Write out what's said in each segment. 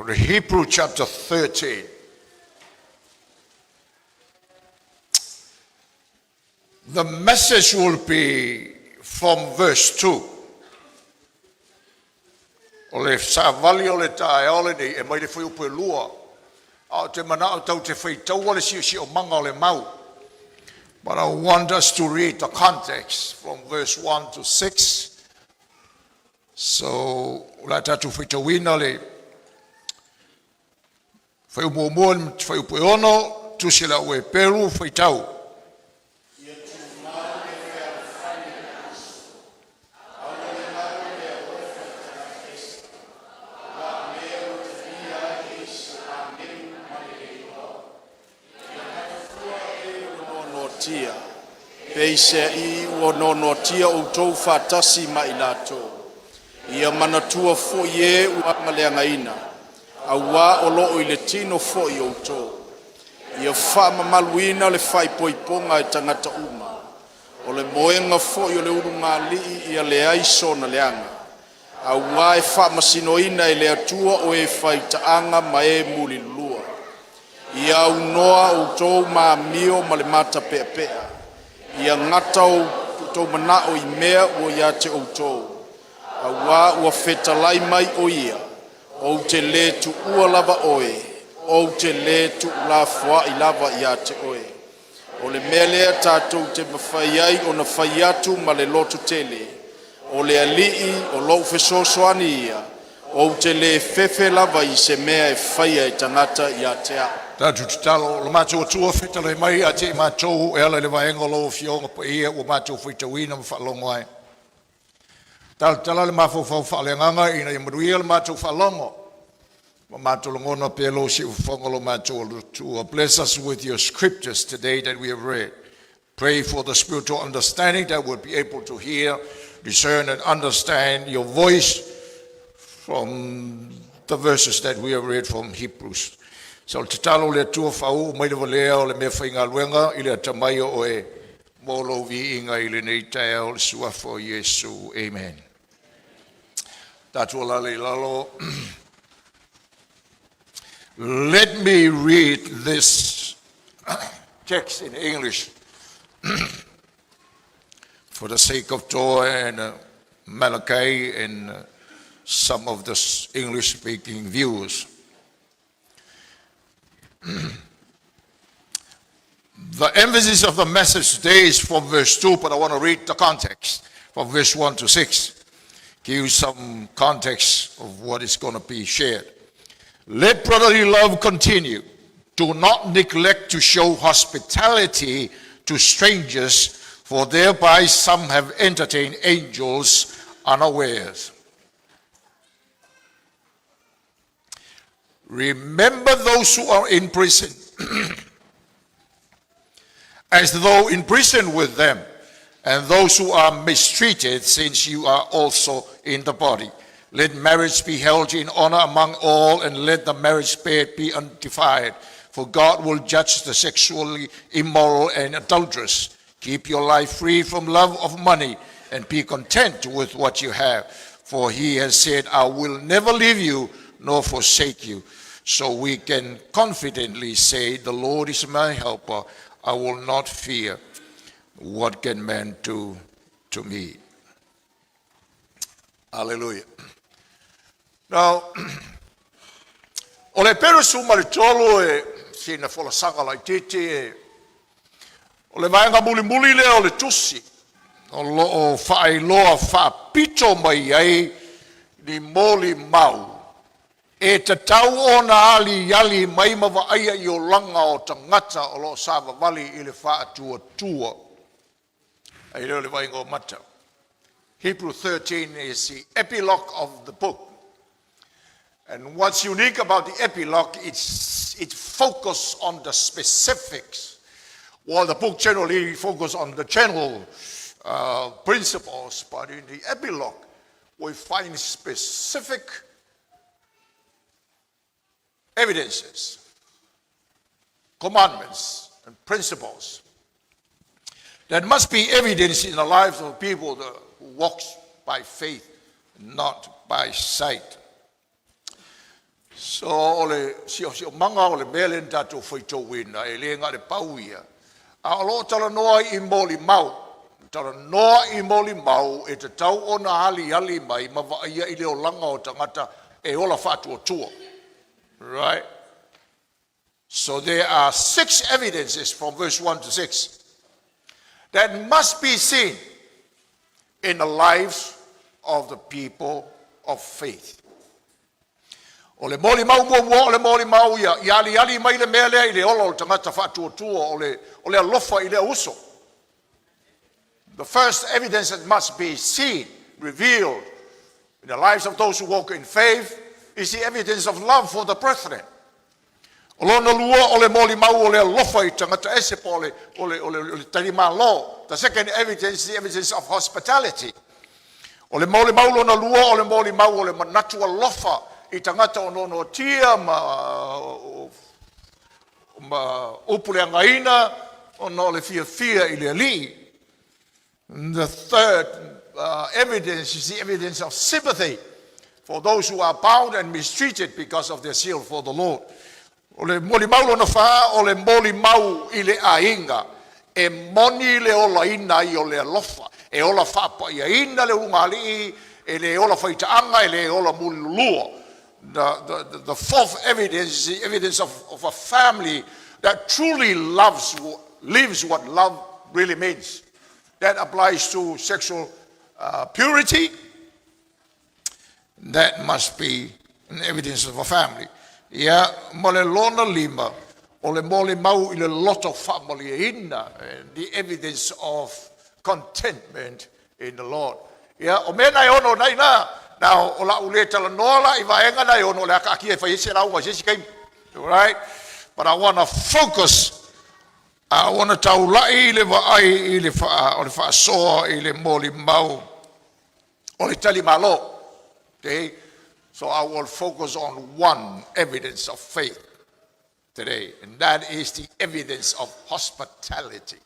Hebrew chapter 13. The message will be from verse 2. O le savali o le taeao lenei e mai le fuaiupu e 2. A ou te manao tatou te faitaua le siosiomaga o le mau. But I want us to read the context from verse 1 to 6. So, o le a tatou faitauina le fuaiupu muamua i le fuaiupu e 6, tusi a le au Eperu faitau. Noanoatia, peiseai ua noanoatia outou faatasi ma i latou. Ia manatua foi e ua leagaina, auā o lo o i le tino foi outou. Ia faamamaluina le faaipoipoga e tagata uma. O le moega foi o le ulugalii ia leai sona leaga, auā e faamasinoina e le Atua o e faitaaga ma e mulilulua. Ia aunoa outou ma amio ma le matapeapea, ia gata outou manao i mea ua ia te outou, auā ua fetalai mai o Ia, “Ou te le tuua lava oe, ou te le tuulafoai lava ia te oe.” O le mea lea tatou te mafai ai ona fai atu ma le lototele, “O le Alii o lou fesoasoani ia, ou te le fefe lava i se mea e faia e tagata ia te a'u.” Tatou tatalo, lo matou Atua, fetalai mai ia te i matou e ala i le vaega o lau Afioga Paia ua matou faitauina ma faalogo ai. Talatala le mafaufau faaleagaga ina ia manuia le matou faalogo ma matou lagona pea lou siufofoga lo matou Atua. Bless us with your scriptures today that we have read. Pray for the spiritual understanding that we'll be able to hear, discern, and understand your voice from the verses that we have read from Hebrews. So le tatalo le Atua faauu mai le valea o le mea faigaluega i le atamai o oe mo lou viiga i lenei taeao i le suafa o Iesu. Amen. Tatou alala i lalo. Let me read this text in English for the sake of Toa and Malachi and some of the English-speaking viewers. The emphasis of the message today is from verse 2, but I want to read the context from verse 1 to 6. Give you some context of what is going to be shared. Let brotherly love continue. Do not neglect to show hospitality to strangers, for thereby some have entertained angels unawares. Remember those who are in prison, as though in prison with them, and those who are mistreated, since you are also in the body. Let marriage be held in honor among all, and let the marriage bed be undefiled, for God will judge the sexually immoral and adulterous. Keep your life free from love of money, and be content with what you have. For he has said, I will never leave you nor forsake you. So we can confidently say, The Lord is my helper. I will not fear. What can man do to me? Hallelujah. Now, o le Eperu 13 e sina folasaga laititi e o le vaega mulimuli lea o le tusi o lo o faailoa faapito mai ai ni moli mau e tatau ona aliali mai ma vaaia i olaga o tagata o lo o savavali i le faatuatua. Ai lea o le vaaiga o mata. Hebrew 13 is the epilogue of the book. And what's unique about the epilogue, it focus on the specifics. While the book generally focus on the general principles, but in the epilogue, we find specific evidences, commandments, and principles that must be evidence in the lives of people who walks by faith, not by sight. So o le siosiomaga o le mea lea na tatou faitauina, e le na o le pau ia, a o lo o talanoa i molimau, talanoa i molimau e tatau ona aliali mai ma vaaia i le olaga o tagata e ola faatuatua. Right? So there are six evidences from verse 1 to 6 that must be seen in the lives of the people of faith. O le molimau muamua, o le molimau ia, ia aliali mai le mea lea i le ola o le tagata faatuatua, o le alofa i le uso. The first evidence that must be seen, revealed in the lives of those who walk in faith is the evidence of love for the brethren. O lona lua o le molimau o le alofa i tagata ese po o le talimalo. The second evidence is the evidence of hospitality. O le molimau lona lua o le molimau o le manatu alofa i tagata o nonotia ma upu le againa ona o le fiafia i le Alii. The third evidence is the evidence of sympathy for those who are bound and mistreated because of their zeal for the Lord. O le molimau lona fa o le molimau i le aiga e moni le olaina ai o le alofa. E ola faapaiaina le ulugalii, e le ola faitaaga, e le ola mulilulua. The fourth evidence is the evidence of a family that truly loves, lives what love really means. That applies to sexual purity. That must be an evidence of a family. Ia, ma le lona lima, o le molimau i le loto faamalieina, the evidence of contentment in the Lord. Ia, o mea na e ono nei na, na o la ule talanoa la i vaega na e ono o le akaakia e fai ai se lauga i se isi taimi. Right? But I want to focus, I want to taulai i le vaai i le o le faasoa i le molimau o le talimalo. Okay? So I will focus on one evidence of faith today, and that is the evidence of hospitality.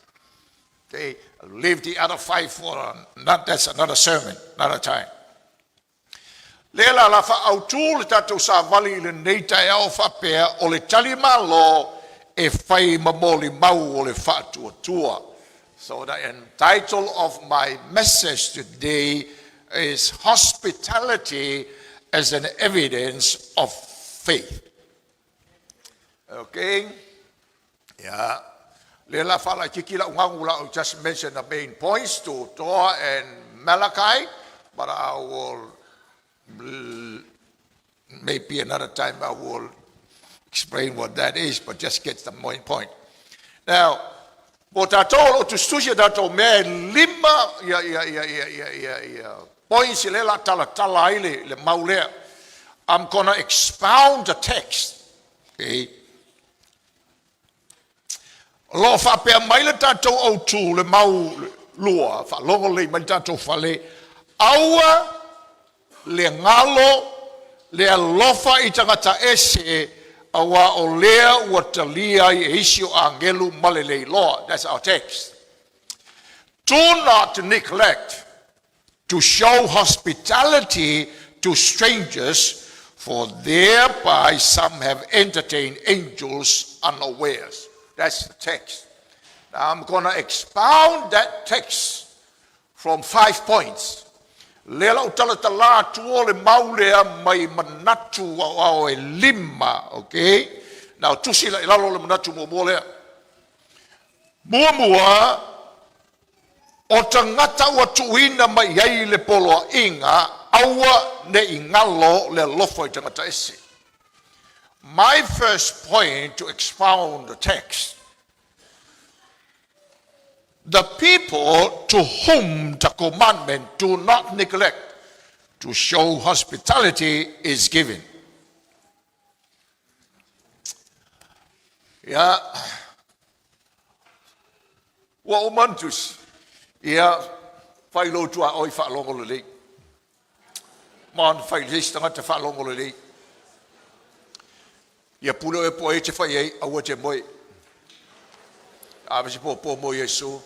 Okay, I'll leave the other five for not, that's another sermon, another time. Le la la faautu le tatou savali i lenei taeao faapea o le talimalo e fai ma molimau o le faatuatua. So the title of my message today is "Hospitality as an Evidence of Faith." Okay? Yeah. Le la faalaitiiti lau gagu la, just mention the main points to Toa and Malachi, but I will maybe another time I will explain what that is, but just get the main point. Now, mo tatou o lo o tusitusi a tatou mea e lima ia points i le la talatala ai le mau lea. I'm gonna expound the text. Okay. O lo o faapea mai le tatou autu le mau lua, faalogo lelei mai le tatou fale, aua le galo le alofa i tagata ese auā o lea ua talia ai e isi o agelu ma le leiloa. That's our text. Do not neglect to show hospitality to strangers, for thereby some have entertained angels unawares. That's the text. Now I'm going to expound that text from five points. Lea lau talatala atu o le mau lea mai manatu ao e lima, okay? Now, tusi la i lalo le manatu muamua lea. Muamua, o tagata ua tuuina mai ai le poloaiga, aua ne i galo le alofa i tagata ese. My first point to expound the text: the people to whom the commandment "do not neglect to show hospitality" is given. Ia, ua uma ona tusi. Ia, fai lou tuaoi faalogo lelei. Ma ona fai le isi tagata faalogo lelei. Ia pule oe po e te fai ai, aua te moe. Ave se pōpō mo Iesu.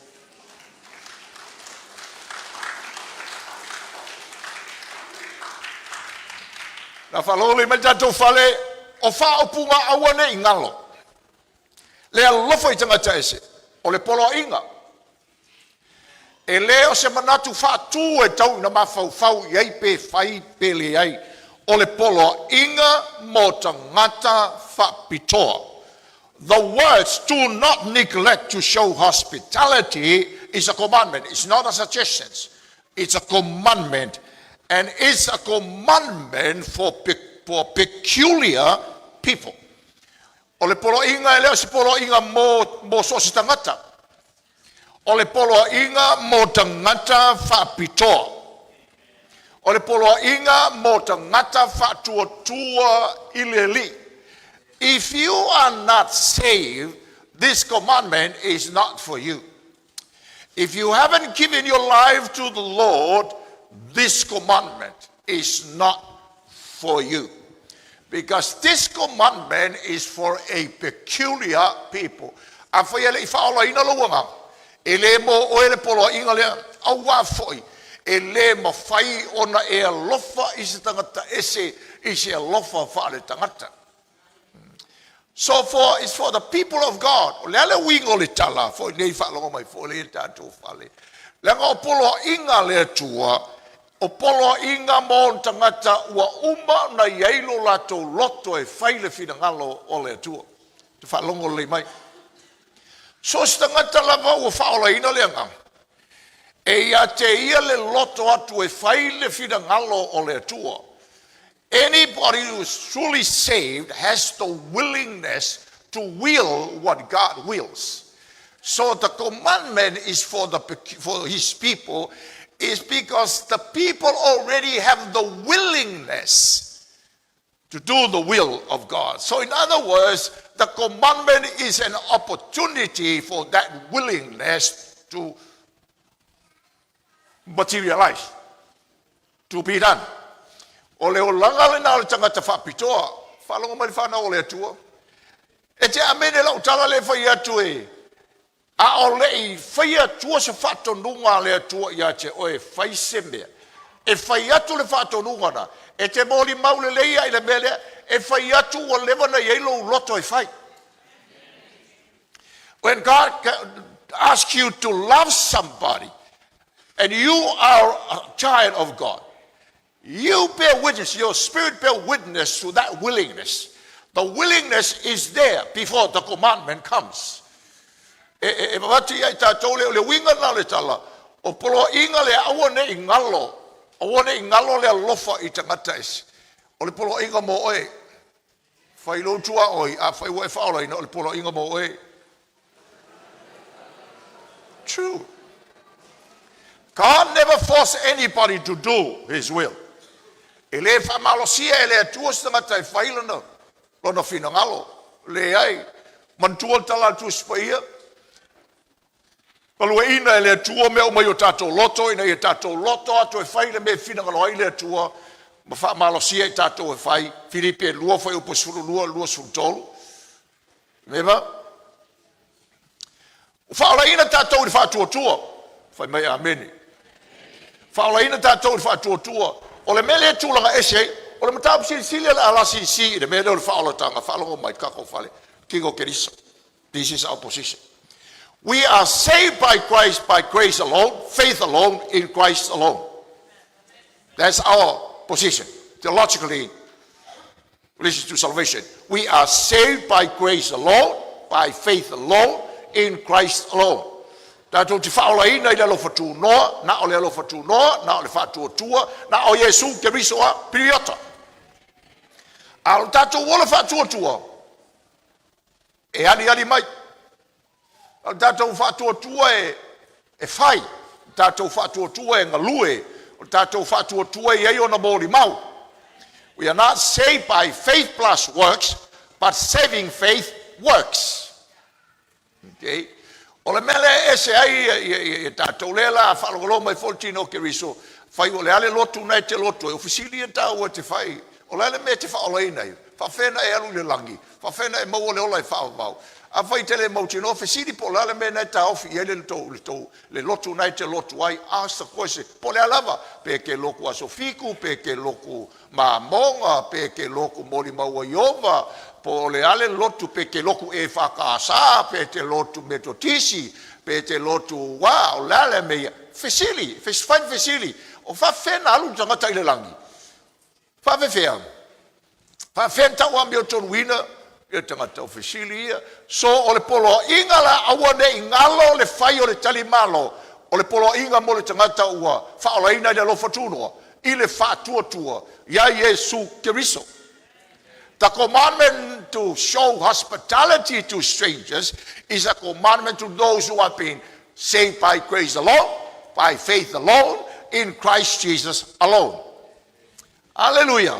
Na faalogo lelei mai le tatou fale. O faaupuga aua ne i galo. Le alofa i tagata ese, o le poloaiga. E le o se manatu faatu e tau ina mafaufau i ai pe fai pe leai. O le poloaiga mo tagata faapitoa. The words "do not neglect to show hospitality" is a commandment. It's not a suggestion. It's a commandment. And it's a commandment for peculiar people. O le poloaiga e le o se poloaiga mo so o se tagata. O le poloaiga mo tagata faapitoa. O le poloaiga mo tagata faatuatua i le Alii. If you are not saved, this commandment is not for you. If you haven't given your life to the Lord, this commandment is not for you. Because this commandment is for a peculiar people. Afai e le i faaolaina lou agaga, e le mo oe le poloaiga lea, auā foi, e le mafai ona e alofa i se tagata ese i se alofa faale tagata. So it's for the people of God. O le a le uiga o le tala, foi nei faalogo mai foi le tatou fale. Leaga o poloaiga a le Atua, o poloaiga mo tagata ua uma na i ai lo latou loto e fai le finagalo o le Atua. Te faalogo lelei mai. So se tagata lava ua faaolaina le agaga, e ia te ia le loto atu e fai le finagalo o le Atua. Anybody who is truly saved has the willingness to will what God wills. So the commandment is for His people is because the people already have the willingness to do the will of God. So in other words, the commandment is an opportunity for that willingness to materialize, to be done. O le olaga lena o le tagata faapitoa, faalogo mai le whanau o le Atua. E te amene lau tala le fai atu e, a o le i fai atua se faatonuga a le Atua ia te oe fai se mea. E fai atu le faatonuga na, e te moli mau lelei ai le mea lea, e fai atu ua leva na i ai lou loto e fai. When God asks you to love somebody, and you are a child of God, you bear witness, your spirit bear witness to that willingness. The willingness is there before the commandment comes. E vavati ai tātou le o le uiga na o le tala, o poloaiga le aua ne i galo, aua ne i galo le alofa i tagata ese. O le poloaiga mo oe. Fai lou tua oi, afai ua e faaolaina o le poloaiga mo oe. True. God never force anybody to do His will. E le faamalosia e le Atua se tagata e fai lona finagalo. Leai, manatua le tala a le Tusi Paia. Palueina e le Atua mea uma i o tatou loto, ina ia tatou loto atu e fai le mea e finagalo ai le Atua, ma faamalosia i tatou e fai. Filipi 2, fuaiupu 12, 23. Remember? Faaolaina tatou i le faatuatua. Fai mai amene. Faaolaina tatou i le faatuatua. O le mea lea tulaga ese ai, o le mataupu silisili a le LCC i le mea lea o le faaolataga, faalogo mai tatou fale, King of Kerisa. This is our position. We are saved by Christ, by grace alone, faith alone, in Christ alone. That's our position, theologically, related to salvation. We are saved by grace alone, by faith alone, in Christ alone. Tatou te faaolaina i le alofa tunoa, na o le alofa tunoa, na o le faatuatua, na o Iesu Keriso a, piriota. A o le tatou ola faatuatua, e ali ali mai. O le tatou faatuatua e fai, o le tatou faatuatua e galue, o le tatou faatuatua e i ai ona molimau. We are not saved by faith plus works, but saving faith works. Okay? O le mea lea e ese ai ia tatou lea la faalogologo mai foi le tino o Keriso, fai o le ale lotu na e te lotu ai, o fesili e tāua te fai, o le ale mea e te faaolaina ai, faafena e alu i le lagi, faafena e maua le ola e faavavau. Afai e te le mautinoa, fesili po o le a le mea lena e taofi i ai le tou, le tou, le lotu lena e te lotu ai, ask the question, po o le a lava, pe e te lotu Aso Fitu, pe e te lotu Mamoga, pe e te lotu Molimau a Ieova, po o le a le lotu, pe e te lotu EFKS, pe e te lotu Metotisi, pe e te lotu uā, o le a le mea e i ai, fesili, fai le fesili, o faapefea ona alu le tagata i le lagi? Faapefea? Faapefea ona tau amiotonuina ia tagata? O fesili ia. So o le poloaiga la, aua ne i galo le fai o le talimalo, o le poloaiga mo le tagata ua faaolaina i le alofa tunoa i le faatuatua iā Iesu Keriso. The commandment to show hospitality to strangers is a commandment to those who have been saved by grace alone, by faith alone, in Christ Jesus alone. Aleluia!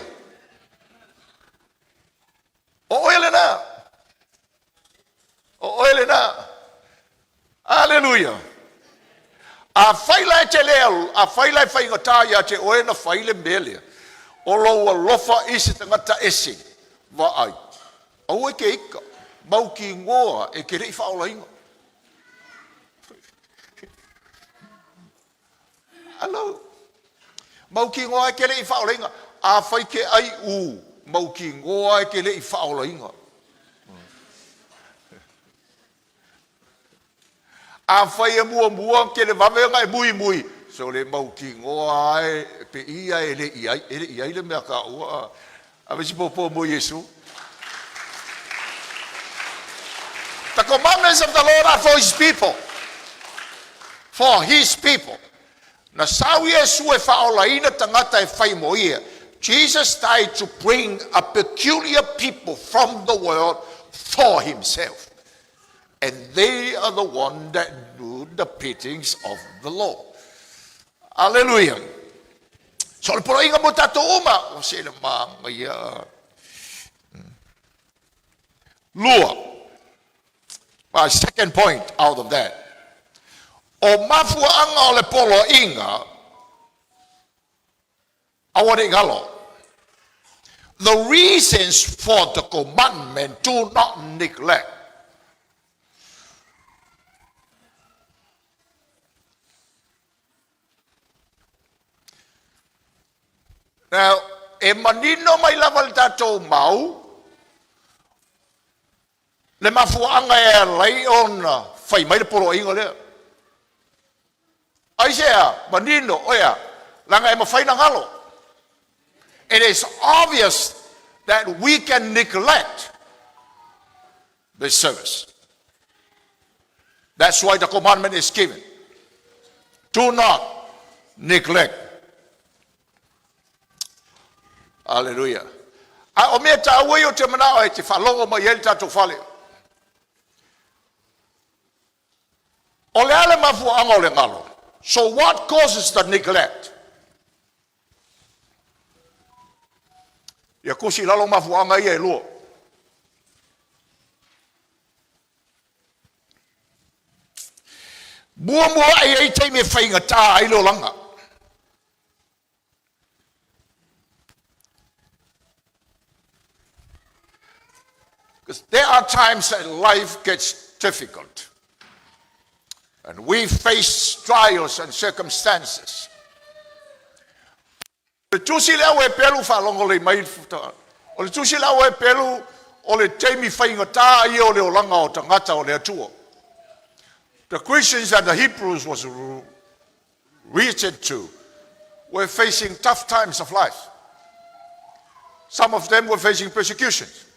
O oe lena. O oe lena. Aleluia! Afai la e te le, afai la e faigata ia te oe na fai le mea lea, o lou alofa i se tagata ese, vaai, aua e te ita, mautinoa e te le i faaolaina. Hello. Mautinoa e te le i faaolaina. Afai e te aiu, mautinoa e te le i faaolaina. Afai e muamua televave ona e muimui, sole mautinoa lava e pei e le i ai, e le i ai le mea taua. Ave se popo mo Iesu. The commandments of the Lord are for his people. For his people. Na sau Iesu e faaolaina tagata e fai mo ia. Jesus died to bring a peculiar people from the world for himself. And they are the one that do the biddings of the Lord. Hallelujah. So o le poloaiga mo tatou uma, o se le manaia. Lua. My second point out of that. O mafuaaga o le poloaiga, aua ne i galo. The reasons for the commandment, do not neglect. Now, e manino mai lava le tatou mau, le mafuaaga e ala ai ona fai mai le poloaiga lea. Aisea? Manino, oea, leaga e mafai ona galo. It is obvious that we can neglect this service. That's why the commandment is given. Do not neglect. Aleluia. A o mea taua ia ou te manao e te faalogo mai ai le tatou fale. O le a le mafuaaga o le galo? So what causes the neglect? Ia tusi i lalo mafuaaga ia e lua. Muamua e i ai taimi e faigata ai le olaga. Because there are times that life gets difficult. And we face trials and circumstances. O le tusi le au Heperu faalogo lelei mai, o le tusi le au Heperu o le taimi faigata ia o le olaga o tagata o le Atua. The Christians and the Hebrews was written to were facing tough times of life. Some of them were facing persecutions.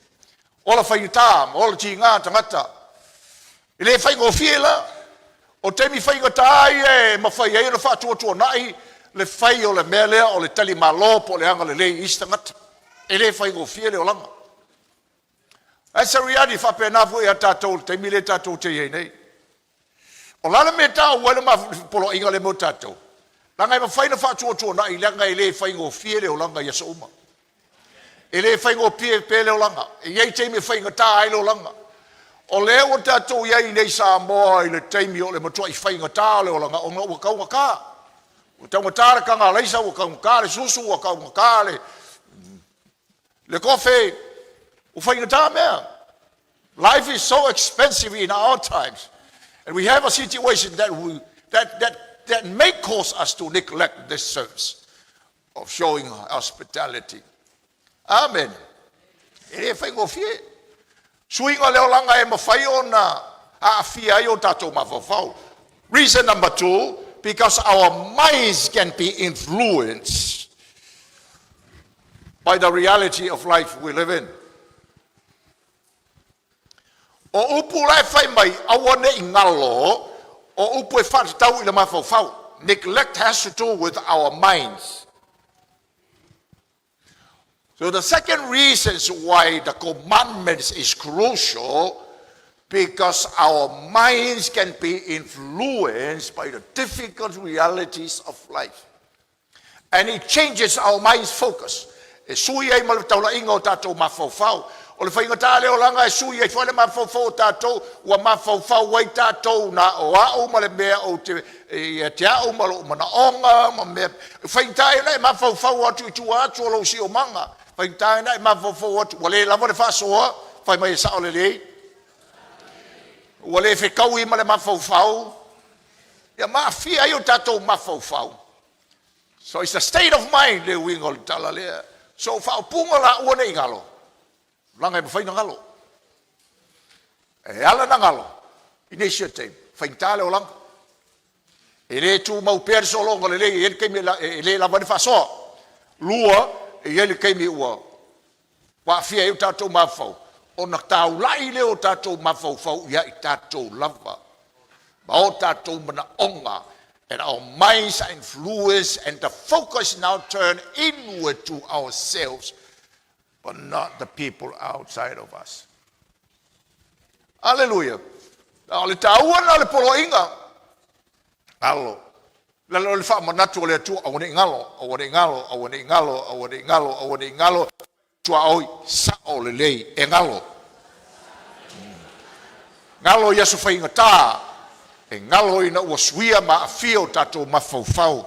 Ola faigata, ma ola tiga tagata. E le faigofie la. O taimi faigata ia e mafai ai ona faatuatuanai le fai o le mea lea o le talimalo po o le agalelei i isi tagata. E le faigofie le olaga. That's a reality. Faapena foi ia tatou le taimi lea tatou te i ai nei. O le a le mea e taua ai le poloaiga lea mo tatou? Leaga e mafai ona faatuatuanai, leaga e le faigofie le olaga i aso uma. E le faigofie pea le olaga. E i ai taimi e faigata ai le olaga. O lea ua tatou i ai nei Samoa i le taimi o le matuai faigata o le olaga, ona ua taugata. Ua taugata le taga alaisa, ua taugata le susu, ua taugata le kofe, ua faigata mea. Life is so expensive in our times. And we have a situation that, we, that, that, that may cause us to neglect this service of showing hospitality. Amen. E le faigofie. Suiga o le olaga e mafai ona aafia ai o tatou mafaufau. Reason number two, because our minds can be influenced by the reality of life we live in. O upu la e fai mai, aua ne i galo, o upu e faatatau i le mafaufau. Neglect has to do with our minds. So the second reason why the commandments is crucial, because our minds can be influenced by the difficult realities of life. And it changes our mind's focus. E sui ai ma le taulaiga o tatou mafaufau. O le faigata le olaga e sui ai foi le mafaufau o tatou, ua mafaufau ai tatou na o au ma le mea ou te, ia te au ma lou manaoga ma mea. Faigata ai ona e mafaufau atu i tua atu o lou siosiomaga. Faigata ai ona e mafaufau atu, ua le lava le faasoa, fai mai e sao lelei. Ua le fetaui ma le mafaufau. Ia ma aafia ai o tatou mafaufau. So it's a state of mind le uiga o le tala lea. So faaupuga la aua ne i galo, leaga e mafai ona galo. E ala na galo i nisi o taimi, faigata le olaga. E le tumau pea le sologa lelei, e i ai le taimi e le lava ai le faasoa. Lua, e i ai le taimi ua aafia ai o tatou mafaufau, ona taulai lea o tatou mafaufau ia i tatou lava ma o tatou manaoga, and our minds are influenced and the focus now turn inward to ourselves but not the people outside of us. Aleluia. O le taua na o le poloaiga. Galo. Lalo o le faamanatu o le Atua, aua ne i galo, aua ne i galo, aua ne i galo, aua ne i galo, aua ne i galo. Tuaoi, sao lelei, e galo. Galo i aso faigata, e galo ina ua suia ma aafia o tatou mafaufau.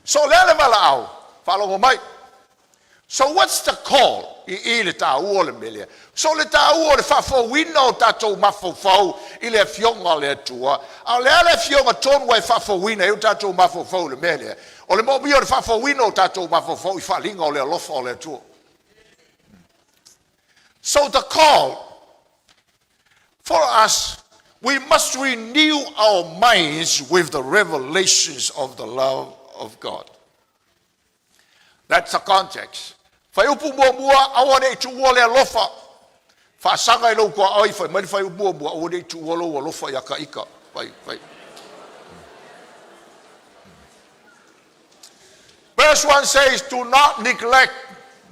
So lea le valaau, faalogo mai. So what's the call? I le taua o le mea lea. So le taua o le faafouina o tatou mafaufau i le afioga o le Atua. A o le a le afioga tonu ai faafouina ai o tatou mafaufau i le mea lea? O le moomia o le faafouina o tatou mafaufau i faaliga o le alofa o le Atua. So the call for us, we must renew our minds with the revelations of the love of God. That's the context. Fuaiupu muamua, aua ne i tuua le alofa. Faasaga i lou tuaoi, fai mai le fuaiupu muamua, aua ne i tuua lou alofa ia ka ika. Fai, fai. Verse 1 says, do not neglect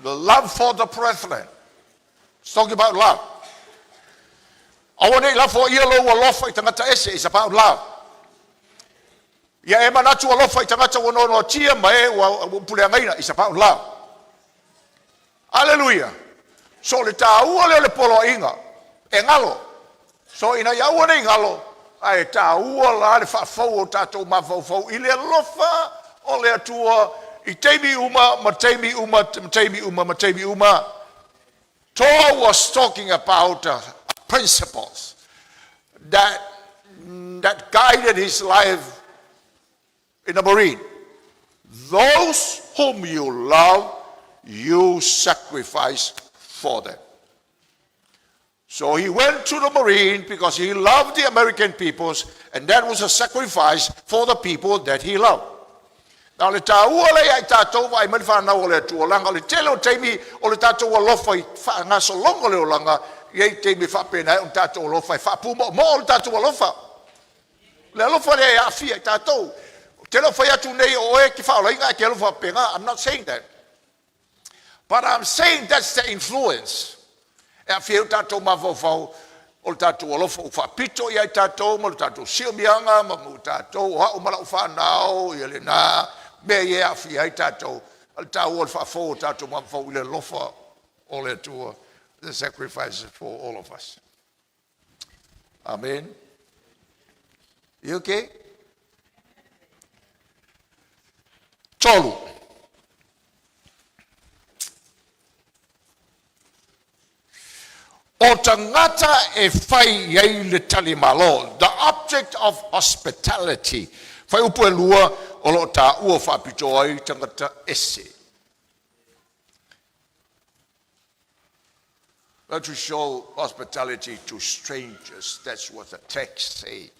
the love for the brethren. It's talking about love. Aua ne i lafoaia lou alofa i tagata ese. It's about love. Ia e manatu alofa i tagata ua noanoatia ma e ua puleagaina. It's about love. Hallelujah. So le taua lea o le poloaiga, e galo. So ina ia aua ne i galo, ae taua la le faafou o tatou mafaufau i le alofa o le Atua i taimi uma ma taimi uma ma taimi uma ma taimi uma. Toa was talking about principles that guided his life in the Marine. Those whom you love, you sacrifice for them. So he went to the Marine because he loved the American peoples, and that was a sacrifice for the people that he loved. Now le taua le ia i tatou vaai mai le whanau o le Atua, leaga o le tele o taimi o le tatou alofa i faagasologa o le olaga, i ai taimi faapena ai o tatou alofa e faapumoomoo le tatou alofa. Le alofa lea e aafia i tatou. Te le o fai atu nei o oe ke whaolainga e ke alofa faapena. I'm not saying that. But I'm saying that's the influence. E aafia ai o tatou mafaufau o le tatou alofa ua faapito ia i tatou ma le tatou siomiaga ma mo tatou o au ma lau whanau ia lena mea ia e aafia ai tatou. A le taua o le faafou o tatou mafaufau i le alofa o le Atua, the sacrifice for all of us. Amen. You okay? Tolu. O tagata e fai i ai le talimalo, the object of hospitality, fuaiupu e 2 o lo o taua faapitoa ai tagata ese. Not to show hospitality to strangers, that's what the text say.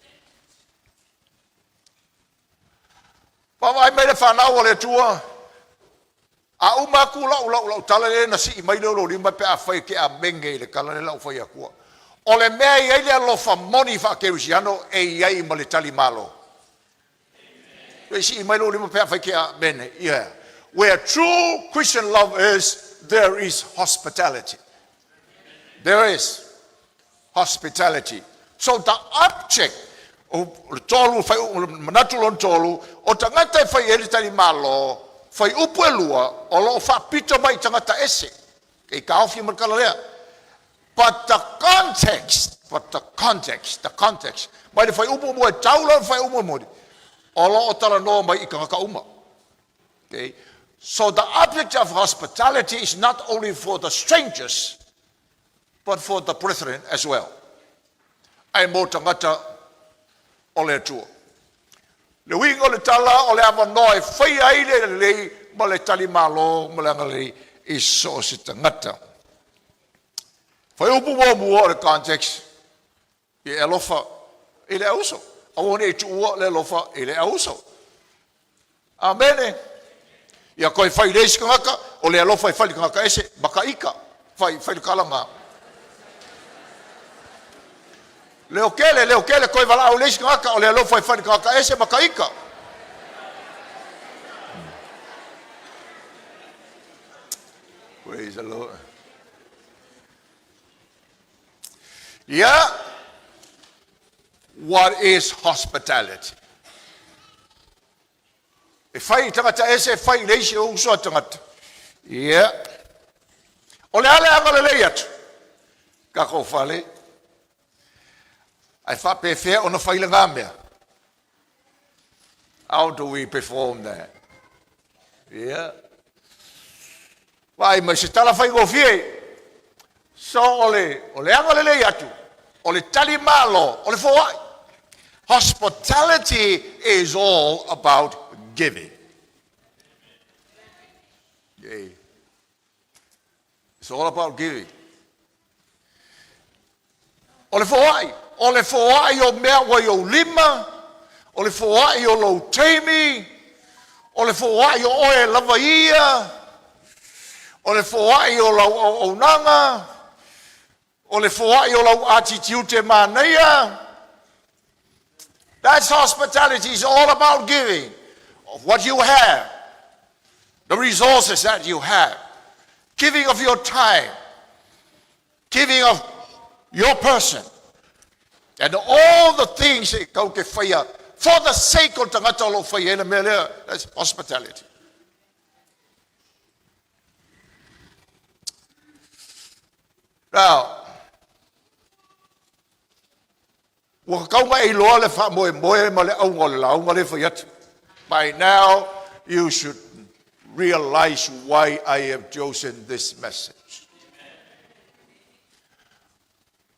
Vaavaai mai le fanau a le Atua, a uma atu lau lau lau tala lea na sii mai lea o lou lima pe afai e te amene i le tala lea o le a ou fai atua. O le mea e i ai le alofa moni faakerisiano e i ai ma le talimalo. E sii mai lou lima pe afai e te amene. Yeah. Where true Christian love is, there is hospitality. There is hospitality. So the object o le tolu, fai, o le manatu lona tolu, o tagata e fai ai le talimalo, fuaiupu e 2, o lo o faapito mai i tagata ese. E taofi ma le tala lea. But the context, but the context, the context, mai le fuaiupu muamua e tau loa le fuaiupu mulimuli, o lo o talanoa mai i tagata uma. Okay? So the object of hospitality is not only for the strangers, but for the brethren as well. Ae mo tagata o le Atua. Le uiga o le tala o le avanoa e faia ai le lelei ma le talimalo ma le agalelei i so o se tagata. Fuaiupu muamua o le context, ia e alofa i le auso. Aua ne i tuua le alofa i le auso. Amene. Ia toe fai le isi tagata, o le alofa e fai i le tagata ese, makaita, fai, fai le tala na. Leo tele, leo tele, toe valaau le isi tagata, o le alofa e fai i le tagata ese, makaita. Praise the Lord. Yeah. What is hospitality? E fai i tagata ese, e fai i le isi uso a tagata. Ia. O le a le agalelei atu? Tatou fale. Ae faapefea ona fai lena mea? How do we perform that? Ia. Vaai mai se tala faigofie. So o le, o le agalelei atu, o le talimalo, o le foai. Hospitality is all about giving. Yeah. It's all about giving. O le foai, o le foai o mea ua i ou lima, o le foai o lou taimi, o le foai o oe lava ia, o le foai o lau auaunaga, o le foai o lau attitude manaia. That's hospitality. It's all about giving of what you have, the resources that you have, giving of your time, giving of your person, and all the things e kau te whaia for the sake o tagata o lo whaia e le mea lea. That's hospitality. Now, ua tatau ona e iloa le faamoemoe ma le auga o le lauga lea e fai atu. By now, you should realize why I have chosen this message.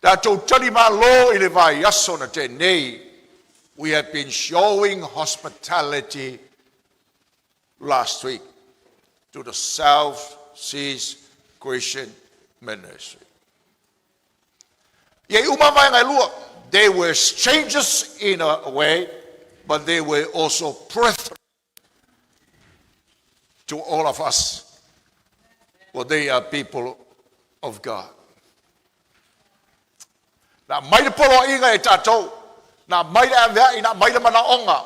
Tatou talimalo i le vaiaso na tea nei, we have been showing hospitality last week to the South Seas Christian Ministry. Ia i uma vaega e lua, they were strangers in a way, but they were also brethren to all of us, for they are people of God. Na mai le poloaiga e tatou, na mai le aveai, na mai le manaoga.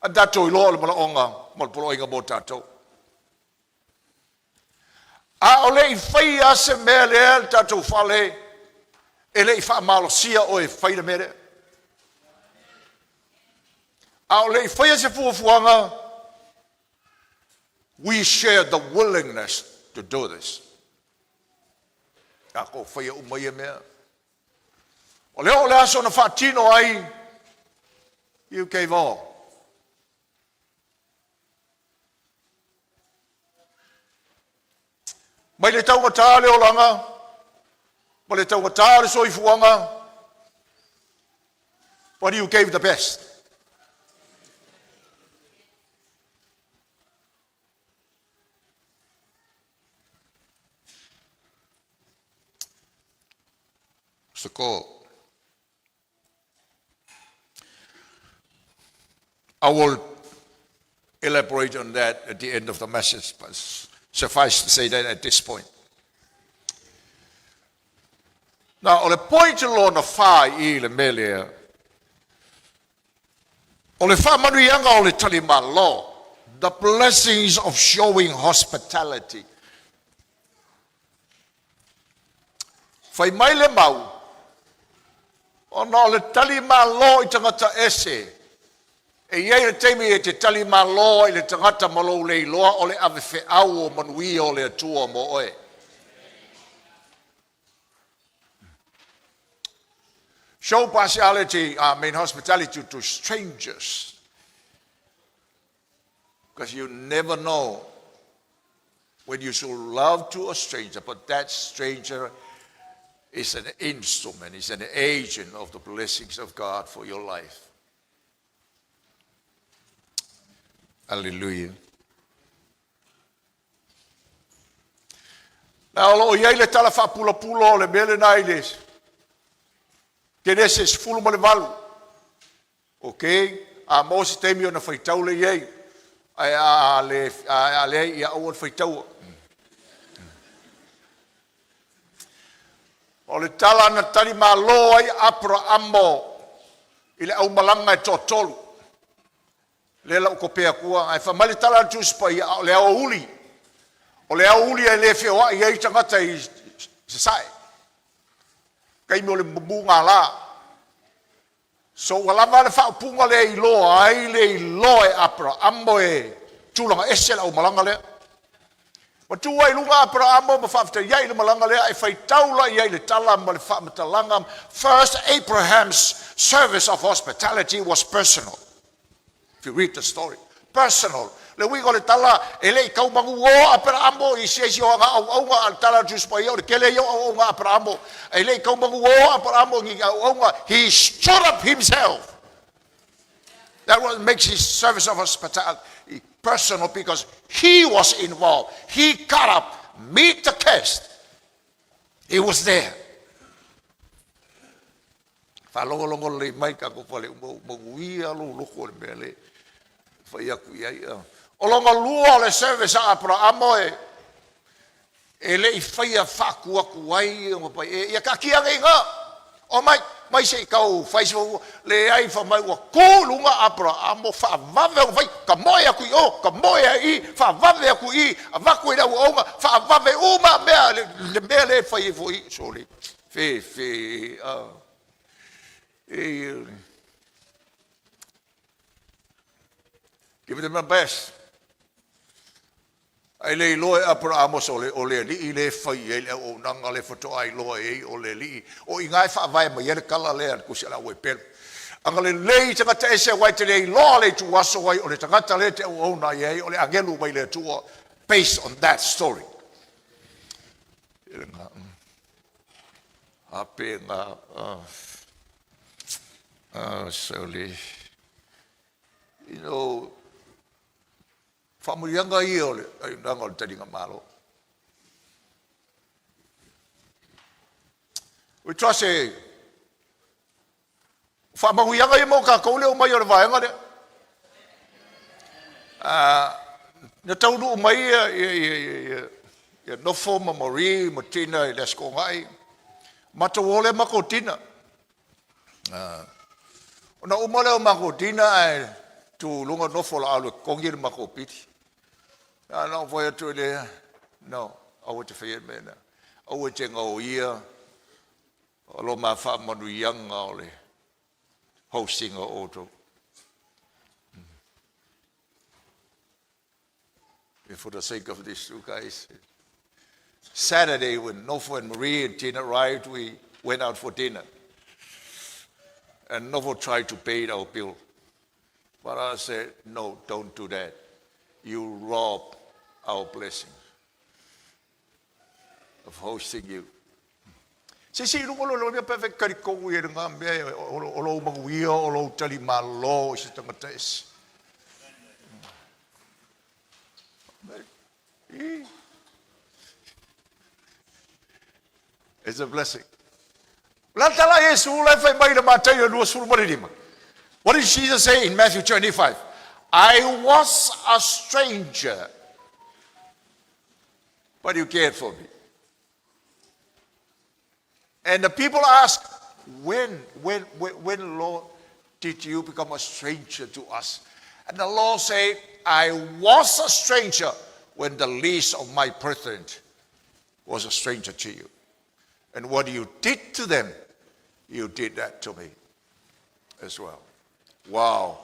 A tatou iloa o le manaoga ma le poloaiga mo tatou. A o le i faia se mea lea le tatou fale, e le i faamalosia oe e fai le mea lea. A o le i faia se fuafuaga, we share the willingness to do this. Tatou faia uma ia mea. O le oo le aso na faatino ai, you gave all. Mai le taugata le olaga, Ma le taugatā o le soifuaga, but you gave the best. Soko. I will elaborate on that at the end of the message, but suffice to say that at this point. Now, o le point lona fa i le mea lea, o le faamanuiaga o le talimalo, the blessings of showing hospitality. Fai mai le mau, ona o le talimalo i tagata ese, e i ai le taimi e te talimalo ai i le tagata ma lou le iloa o le avefeau o manuia o le Atua mo oe. Show partiality, I mean hospitality to strangers. Because you never know when you show love to a stranger, but that stranger is an instrument, is an agent of the blessings of God for your life. Hallelujah. Na o loo i ai le tala faapulapula o le mea lena i le Kenese 18. Ok, a maua se taimi ona faitau lea i ai, ae a le, a leai, ia aua le faitaua. O le tala na talimalo ai Aperaamo i le aumalaga e toatolu, lea la ua kopea atua, ae fai mai le tala a le Tusi Paia, a o le aoauli, o le aoauli e le feoai ai tagata i sasae, taimi o le mumugala. So ua lava le faaupuga lea e iloa ai le iloa e Aperaamo e tulaga ese le aumalaga lea. Ua tu ai i luga Aperaamo ma faafetai ai le malaga lea e faitau la i ai le tala ma le faamatalaga. First, Abraham's service of hospitality was personal. If you read the story, personal. Le uiga o le tala, e le i kaumagu o Aperaamo i se isi o ana auauga a le tala a le Tusi Paia, o le tele ia o auauga a Aperaamo. E le i kaumagu o Aperaamo i ni auauga. He stood up himself. That what makes his service of hospitality personal, because he was involved. He got up, meet the guest. He was there. Faalogologo lelei mai tatou fale uma, manuia lou loto i le mea le fai atu i ai. O lona lua o le service a Aperaamo e le i faia faatu atu ai ona pai e ia taatia nei ina o mai mai se i tau fai se leai fa mai ua tu luga Aperaamo faavave ona fai ka moe atu i o ka moe ai i faavave atu i avatu i le auauna faavave uma mea le mea le fai ai foi sole fe fe a e give them the best. Ae le iloa e Aperaamo o le alii le fai i ai le auaunaga le faatoa iloa i ai o le alii. O i ina e faavae mai ai le tala lea a le tusi a le au Eperu. Agalelei i tagata ese aua e te le iloa le ituaso ai o le tagata lea te auauna i ai o le agelu mai le Atua, based on that story. Ape nga sorry. Faamanuiaga ia o le auaunaga o le taliga malo. We trust e faamanuiaga ia mo tatou le omai o le vaega lea. Na taunuu mai ia, ia, ia, ia, ia, ia Nofo ma Marie ma Tina i le Aso Toonai. Matou o lea matou dinner. Ona uma lea o matou dinner ae tu i luga Nofo o le a alu e totogi le matou pili. Na ou fai atu i le, no, aua te faia le mea lea. Aua te gaoia o lo ma faamanuiaga o le hosting o outou. For the sake of these two guys. Saturday, when Nofo and Marie and Tina arrived, we went out for dinner. And Nofo tried to pay our bill. But I said, no, don't do that. You rob our blessing of hosting you. Seisei i luga o le loloa pe afai e te talitonu i ai i lena mea o lou manuia o lou talimalo i se tagata ese. It's a blessing. O le a le tala a Iesu la e fai mai i le Mataio 25? What did Jesus say in Matthew 25? I was a stranger, but you cared for me. And the people ask, when, Lord, did you become a stranger to us? And the Lord said, I was a stranger when the least of my brethren was a stranger to you. And what you did to them, you did that to me as well. Wow.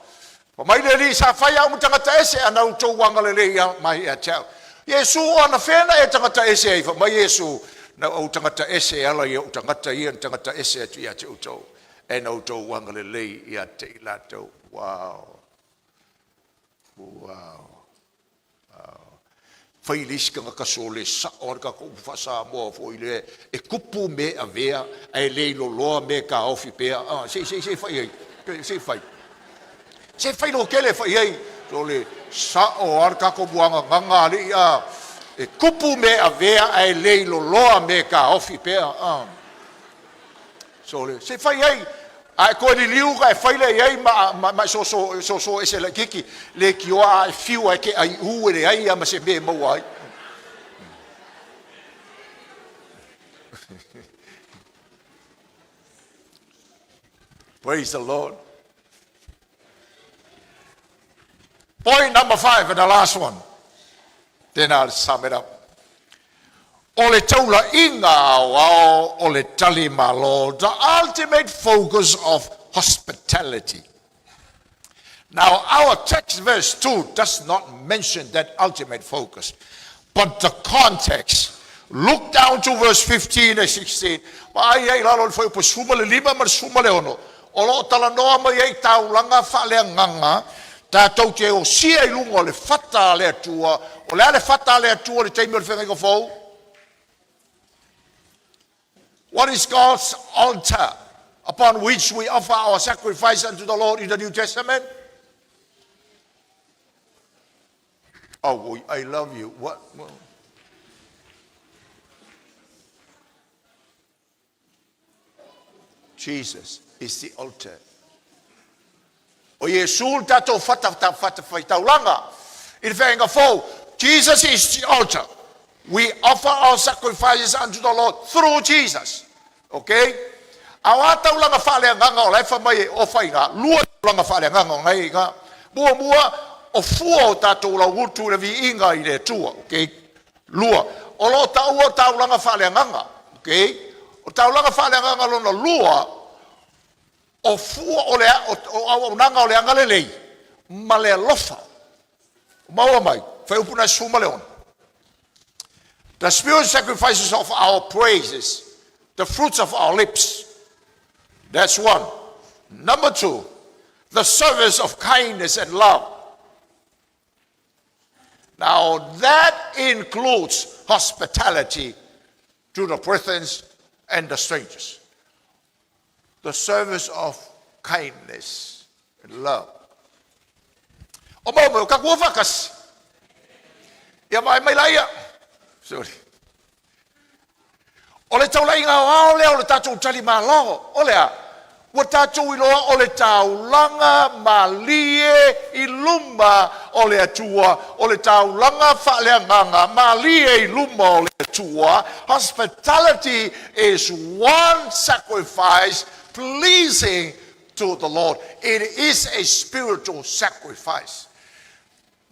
Fai mai le Alii, sa fai au ma tagata ese, ae na outou agalelei mai ia te au. Iesu o anafea na e tagata ese ai? Fai mai Iesu, na ou tagata ese e ala i ou tagata ia na tagata ese atu ia te outou, e na outou agalelei ia te i latou. Wow. Wow. Wow. Fai le isi tagata sole sa'o a le tatou upu faa-Samoa foi lea e tupu mea e avea ae le iloloa mea e taofi pea. Ah, se i se i fai ai. Se i fai. Se i fai lotele fai ai. Sole sa'o a le tatou muagagaga alii a e tupu mea e avea ae le iloloa mea e taofi pea. Ah. Sole, se i fai ai, a e toe liliu ona e fai lea i ai ma, ma, ma e soso, soso ese laitiiti, leitioa a e fiu a e te aiu e leai lava ma se mea e maua ai. Praise the Lord. Point number 5 and the last one. Then I'll sum it up. O le taulaiga aoao o le talimalo, the ultimate focus of hospitality. Now, our text, verse 2, does not mention that ultimate focus, but the context. Look down to verse 15 and 16. Vaai ai i lalo o le fuaiupu 15 ma le 16. O lo o talanoa mai ai taulaga faaleagaga tatou te osia i luga o le fata a le Atua. O le a le fata a le Atua i le taimi o le feagaiga fou? What is God's altar upon which we offer our sacrifice unto the Lord in the New Testament? Oh, I love you. What? Jesus is the altar. O Iesu le tatou fata, fata faitaulaga i le feagaiga fou. Jesus is the altar. We offer our sacrifices unto the Lord through Jesus. Okay? A o a taulaga faaleagaga o la e fai mai e ofa i ina? Lua taulaga faaleagaga o na e i ina. Muamua, o fua o tatou laugutu i le viiga i le Atua. Okay? Lua, o lo o taua o taulaga faaleagaga. Okay? O taulaga faaleagaga lona lua, o fua o le o auaunaga o le agalelei ma le alofa. Maua mai, fuaiupu na 16. The spiritual sacrifices of our praises, the fruits of our lips. That's one. Number two, the service of kindness and love. Now that includes hospitality to the brethren and the strangers. The service of kindness and love. O mau mai, o tatou o faatasi. Ia vaai mai laia. Sorry. O le taulaiga aoao lea o le tatou talimalo, o le a? Ua tatou iloa o le taulaga malie i luma o le Atua, o le taulaga faaleagaga malie i luma o le Atua. Hospitality is one sacrifice pleasing to the Lord. It is a spiritual sacrifice.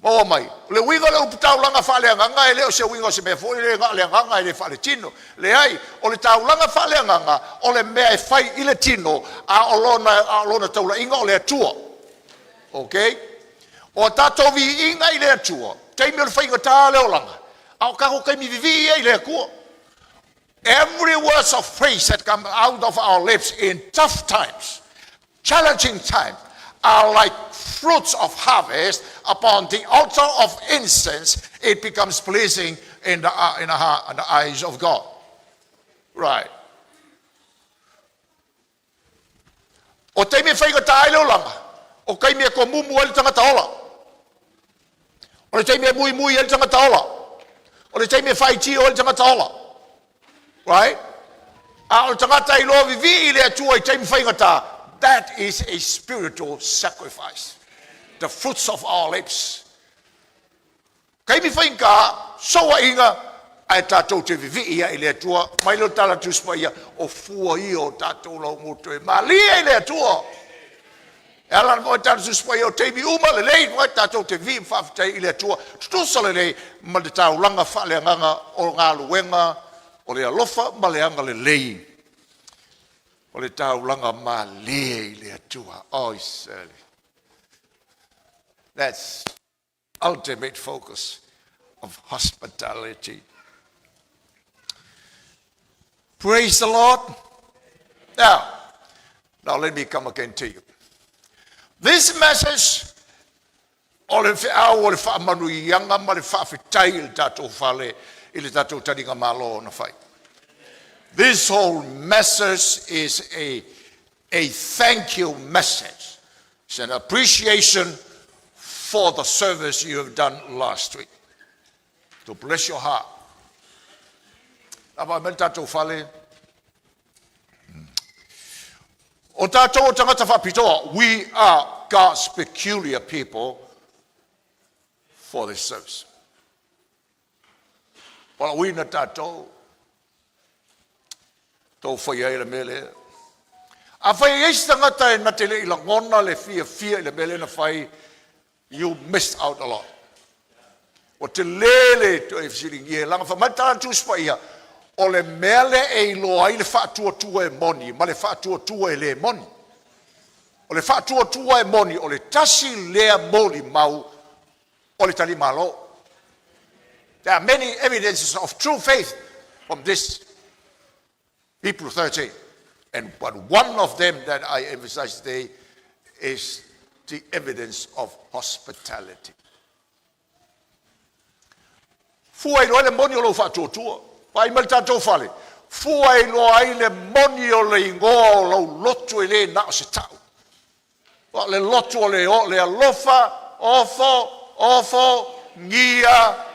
Maua mai, o le uiga o le upu taulaga faaleagaga e le o se uiga o se mea foi lea na o le agaga e le faaletino. Leai, o le taulaga faaleagaga o le mea e fai i le tino a o lona, a o lona taulaiga o le Atua. Okay? O a tatou viiga i le Atua, taimi o le faigata le olaga, a o tatou taimi vivii ia i le Atua. Every words of praise that come out of our lips in tough times, challenging times, are like fruits of harvest upon the altar of incense. It becomes pleasing in the eyes of God. Right. O taimi e faigata ai le olaga, o taimi e tomumu ai le tagata ola. O le taimi e muimui ai le tagata ola. O le taimi e faitio ai le tagata ola. Right? A o le tagata e iloa vivii i le Atua i taimi faigata, that is a spiritual sacrifice. The fruits of our lips. Taimi faigata, souaiga, ae tatou te vivii ai i le Atua. Mai lea o le tala a le Tusi Paia, o fua ia o tatou laugoto e malie i le Atua. E ala ona tala Tusi Paia o taimi uma lelei foi tatou te vivii ma faafetai i le Atua. Tutusa lelei ma le taulaga faaleagaga o galuega o le alofa ma le agalelei o le taulaga malie i le Atua. Oh, surely. That's ultimate focus of hospitality. Praise the Lord. Now let me come again to you. This message o le feau o le faamanuiaga ma le faafetai i le tatou fale i le tatou taliga malo na fai. This whole message is a thank you message. It's an appreciation for the service you have done last week. To bless your heart. Ava me le tatou fale. O tatou o tagata faapitoa, we are God's peculiar people for this service. Wala ui na tatou, tou fai ai le mea lea. Afai e i ai se tagata e na te le i lagona le fiafia i le mea lea na fai, you missed out a lot. Ua tele le toe fesiligia e laga fai mai le tala a le Tusi Paia, o le mea lea e iloa ai le faatuatua e moni ma le faatuatua e le moni. O le faatuatua e moni, o le tasi lea molimau o le talimalo. There are many evidences of true faith from this Hebrew 13. And but one of them that I emphasize today is the evidence of hospitality. Fua iloa ai le moni o lou faatuatua. Vaai mai le tatou fale. Fua iloa ai le moni o le igoa o lau lotu e le na o se tau. O le lotu o le, o le alofa, ofo, ofo, gia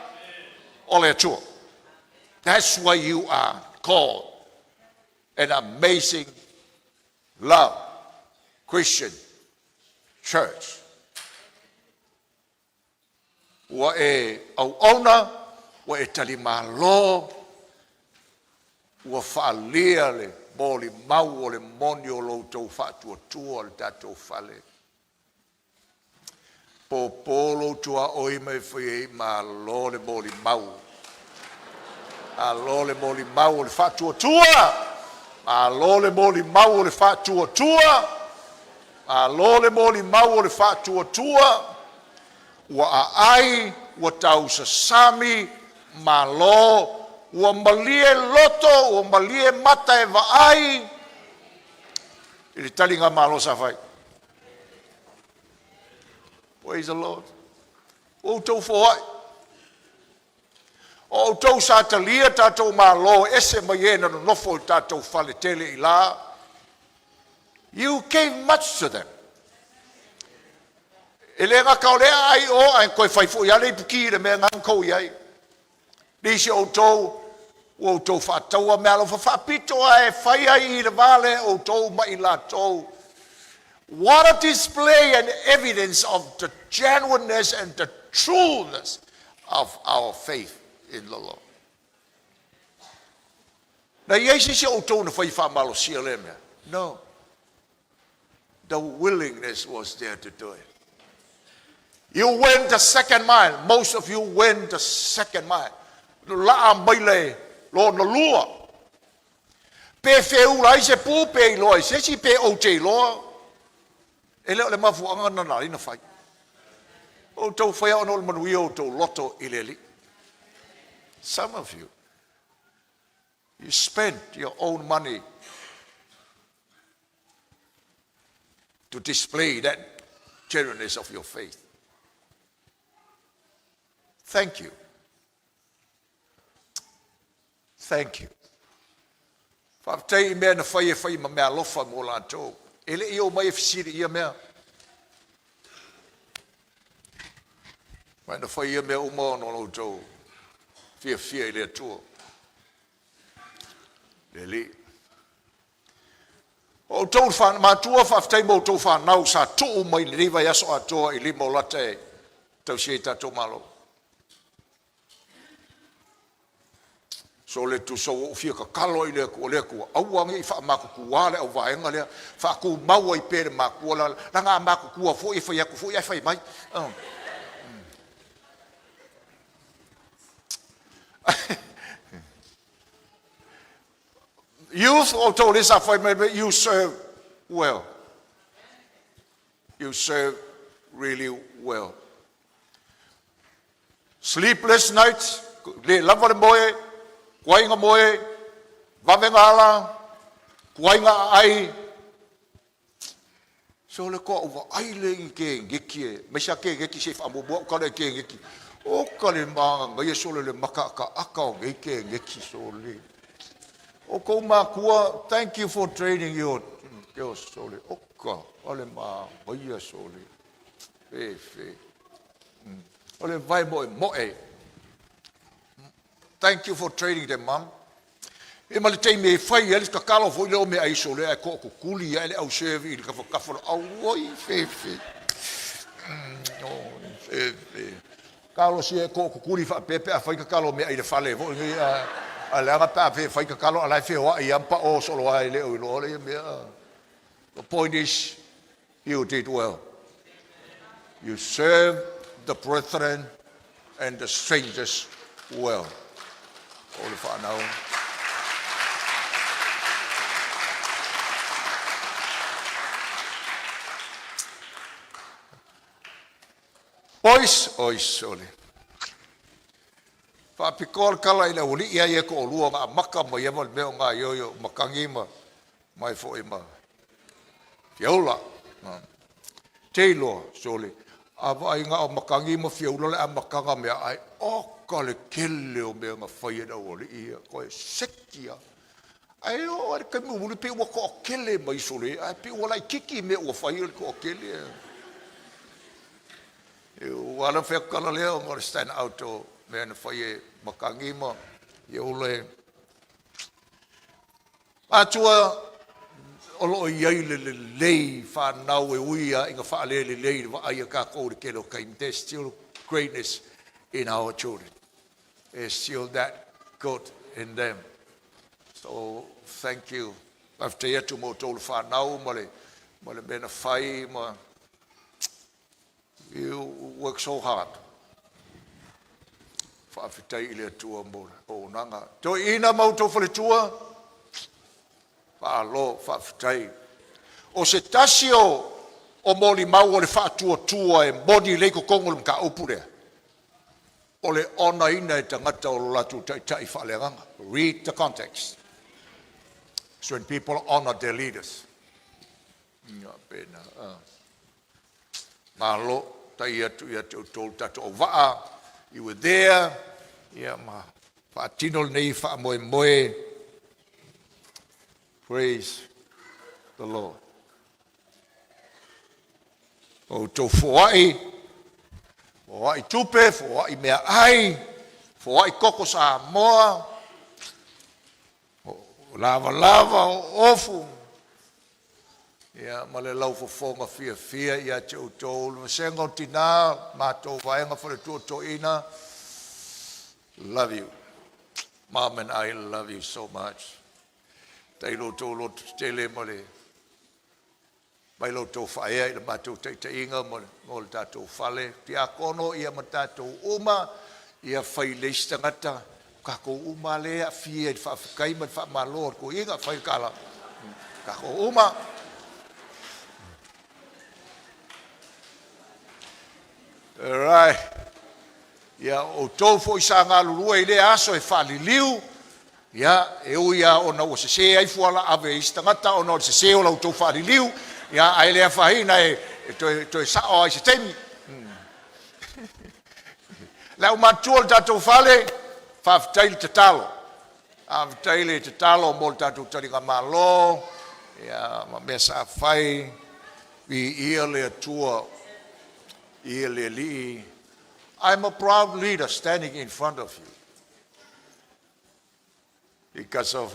o le Atua. That's why you are called an Amazing Love Christian Church. Ua e auauna, ua e talimalo, ua faaalia le molimau o le moni o lo outou faatuatua o le tatou fale. Pōpō lou tuaoi mai fai ai malo le molimau. Malo le molimau o le faatuatua. Malo le molimau o le faatuatua. Malo le molimau o le faatuatua. Ua aai, ua tausasami, malo, ua malie loto, ua malie mata e vaai i le taliga malo sa fai. Praise the Lord. Ua outou foai. O outou sa talia tatou malo ese mai e na nonofo i tatou fale tele i la. You gave much to them. E le gata o lea ai o ae toe fai foi lava le ipuki i le mea na tou i ai. Nisi o outou, ua outou faataua meaalofa faapito ae fai ai i le va lea outou ma i latou. What a display and evidence of the genuineness and the trueness of our faith in the Lord. Na i ai se isi o outou na fai faamalosia lea mea? No. The willingness was there to do it. You went the second mile. Most of you went the second mile. Laa mai le lona lua. Pe feula ai se pu, pe iloa i se isi, pe ou te iloa. E le o le mafuaaga na na na fai. O outou faia ona o le manuia o outou loto i le Alii. Some of you, you spent your own money to display that genuineness of your faith. Thank you. Thank you. Faafetai i mea na fai e fai ma meaalofa mo latou. E le i omai e fesili i ia mea. Ma na fai ia mea uma ona o lo outou fiafia i le Atua. Le Alii. O outou matua, faafetai mo outou fanau sa tuu mai lenei vaiaso atoa i lima o lata e tausi ai tatou Malo. So le tusa ua ou fia tatalo ai i le Atua, le Atua, aua ne i faamatutua le auvaega lea, faatumau ai pea le matua, leaga a matutua foi e fai atu foi ae fai mai. Oh. Youth, o outou lea sa fai mai, you serve well. You serve really well. Sleepless nights, le lava le moe, tuai na moe, vave na ala, tuai na aai. So le toa ou vaai le i keneti e, mai sa keneti se i faamuamua au tala i keneti. O ka le manaia sole le makaakaaka o nei keneti sole. O kou matua, thank you for training your sole. Oka, o le manaia sole. Fe, fe. O le vai moe moe. Thank you for training them, mom. E ma le taimi e fai ai le tatalo foi lea o meaai sole ae tootutuli ae le au serve i le tafatafa o le auoi fefe. Fefe. Talosia e tootutuli faapea pe a fai tatalo o meaai i le fale foi nei a leaga pe a fe fai tatalo a la e feoai lava ma pao solo ai le o iloa le ia mea. The point is, you did well. You serve the brethren and the strangers well. O le whanau. Boys, oi sole. Faapitoa le tala i le aualii ia e toalua na amata mai ai ma le mea o gaoioi o Matagi ma mai foi ma Fiaula. Te iloa, sole, a vaai na o Matagi ma Fiaula le amataga mea ai, oka le tele o mea na fai e le aualii ia, toe seki lava. Ae oo lava i le taimi mulimuli pei ua toatele mai sole, ae pei ua laitiiti mea ua fai o le toatele. Ua ala ona fai atu tala lea ona o le stand out o mea na fai e Matagi ma Fiaula e Atua o lo o i ai le lelei fanau e ui lava ina faalelelei i le vaai a tatou i le tele o taimi. There's still greatness in our children. There's still that good in them. So thank you. Faafetai atu mo outou le fanau ma le ma le mea na fai ma you work so hard. Faafetai i le Atua mo le auaunaga. Toeaiina ma outou faletua, faalo, faafetai. O se tasi o o molimau o le faatuatua e moni lelei i totonu o le mataupu lea, o le onaina e tagata o lo latou taitai faaleagaga. Read the context. So when people honor their leaders. Ia pena. Malo, tai atu ia te outou le tatou auvaa, you were there, ia ma faatino lenei faamoemoe. Praise the Lord. O outou foai, foai tupe, foai meaai, foai koko Samoa, o lavalava, o ofu, ia ma le laufofoga fiafia ia te outou. Le vasega o tinā, matou vaega faletua toeaina, love you. Mom and I love you so much. Tai lo outou loto tetele ma le mai lo outou faaea i le matou taitaiga mo le tatou fale. Tiakono ia ma tatou uma, ia fai le isi tagata, tatou uma lea e aafia i le faafetai ma le faamalo a le toeaina, fai le tala. Tatou uma. Alright. Ia, o outou foi sa galulue i lea aso e faaliliu, ia, e ui lava ona ua sese ai fuala ave i isi tagata ona o le sese o la outou faaliliu, ia, ae le afaina e toe sao lava i se taimi. Le aumatutua o le tatou fale, faafetai le tatalo. Faafetai le tatalo mo le tatou taligamalo. Ia, ma mea sa fai, viia le Atua, ia le Alii. I'm a proud leader standing in front of you because of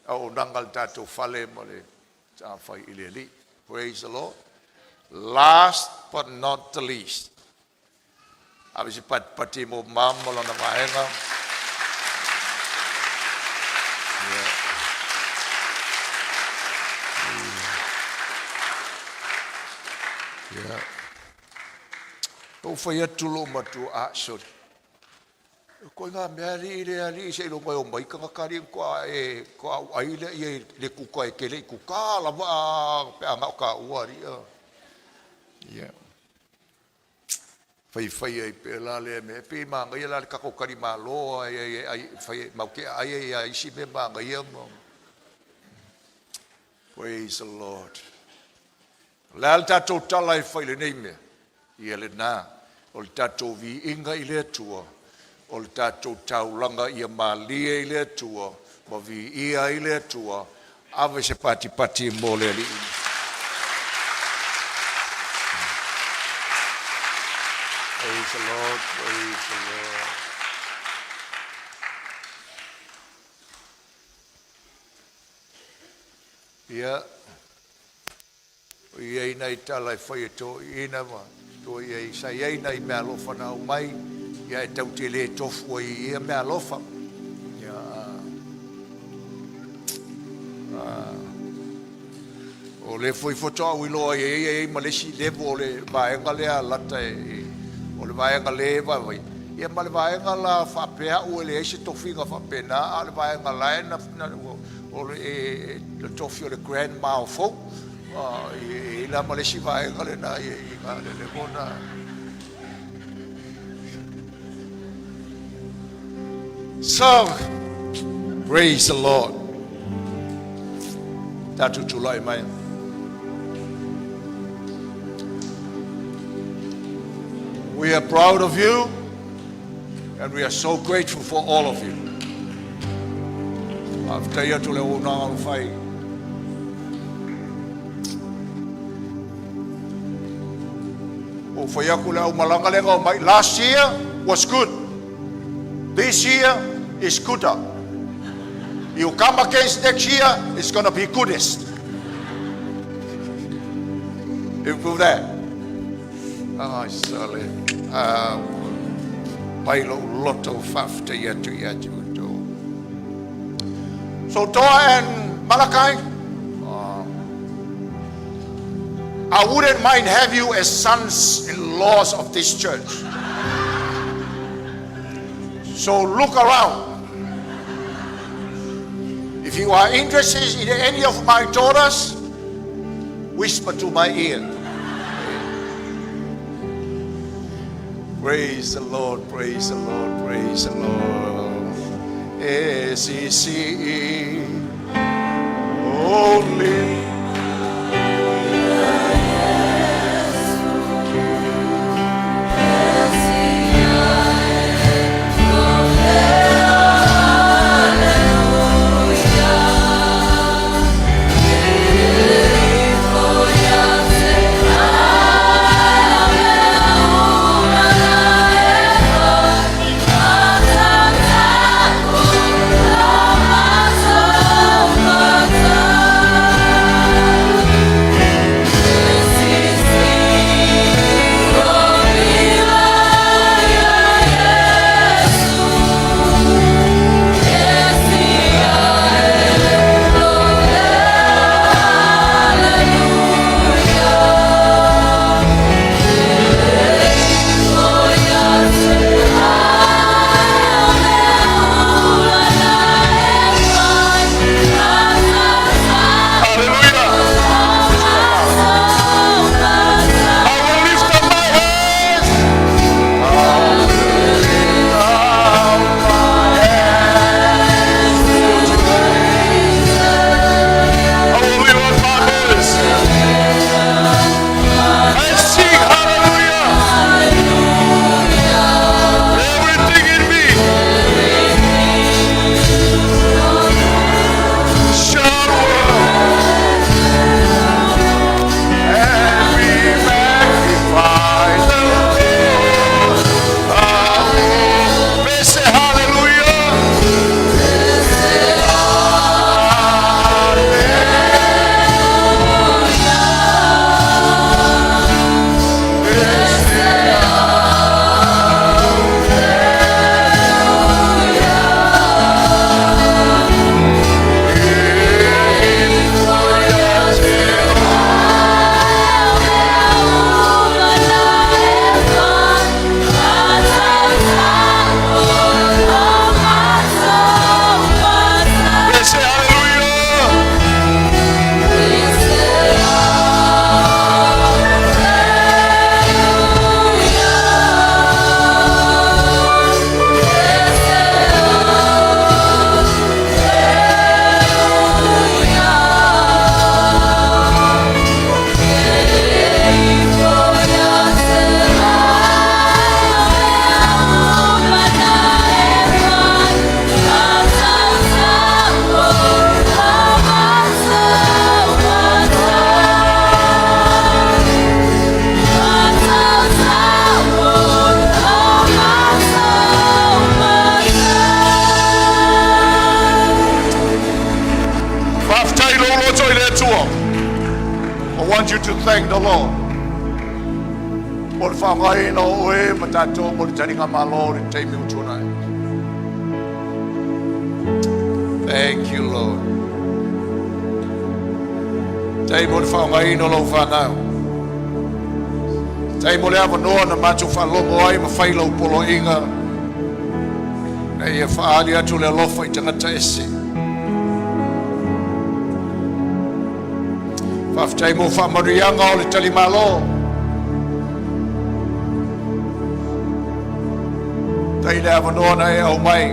auaunaga le tatou fale ma le sa fai i le Alii. Praise the Lord. Last but not the least, ave se patipati mo mama lona vaega. Ia. Ou fai atu lou matua, ah, sorry. Ko ngā mea li i le ali se ilo mai o mai ka kari ko a e ko au ai le ia le kuka e kele i kuka lava a pe anga o ka ua ri. Ia. Fai fai ai pe la le me pe ma ngai la le kako kari malo ai ai ai fai mau ke ai ai ai si me ma ngai mo. Praise the Lord. Le al tatou tala e fai le nei mea. Ia le nā, o le tatou viiga i le Atua, o le tatou taulaga ia malie i le Atua, ma viia i le Atua, ave se patipati mo le Alii. Praise the Lord, praise the Lord. Ia, o ia ina i tala e fai e tō ina ma to ia i sa ia ina i mea alofa na au mai, ia e tau te le tofu ai ia mea alofa. Ia, o le foi foto au iloa ia ia ia ma le isi level o le vaega lea lata e, o le vaega le vai. Ia ma le vaega la faapea ua le ai se tofiga faapena, a o le vaega la e na, na o le, e, le tofi o le grandma o fou. I la ma le isi vaega le na i i ngā le level na. So, praise the Lord. Tatou tulai mai. We are proud of you and we are so grateful for all of you. Faafetai atu le auaunaga o fai. O fai aku le au malaga le ngau mai. Last year was good. This year is gooder. You come against next year, it's gonna be goodest. Improve that. Ah, sale. Ah, mai lo loto faafetai atu ia te outou. So Toa and Malachi, I wouldn't mind have you as sons-in-laws of this church. So look around. If you are interested in any of my daughters, whisper to my ear. Praise the Lord, praise the Lord, praise the Lord. S E C E only. want you to thank the Lord mo le faaaogaina o oe ma tatou mo le taligamalo o le taimi ua tuanai. Thank you, Lord. Faafetai mo le faaaogaina o lau fanau. Faafetai mo le avanoa na matou faalogo ai ma fai lau poloaiga ina ia faaali atu le alofa i tagata ese. Faafetai mo faamanuiaga o le talimalo. Faafetai le avanoa na e aumai.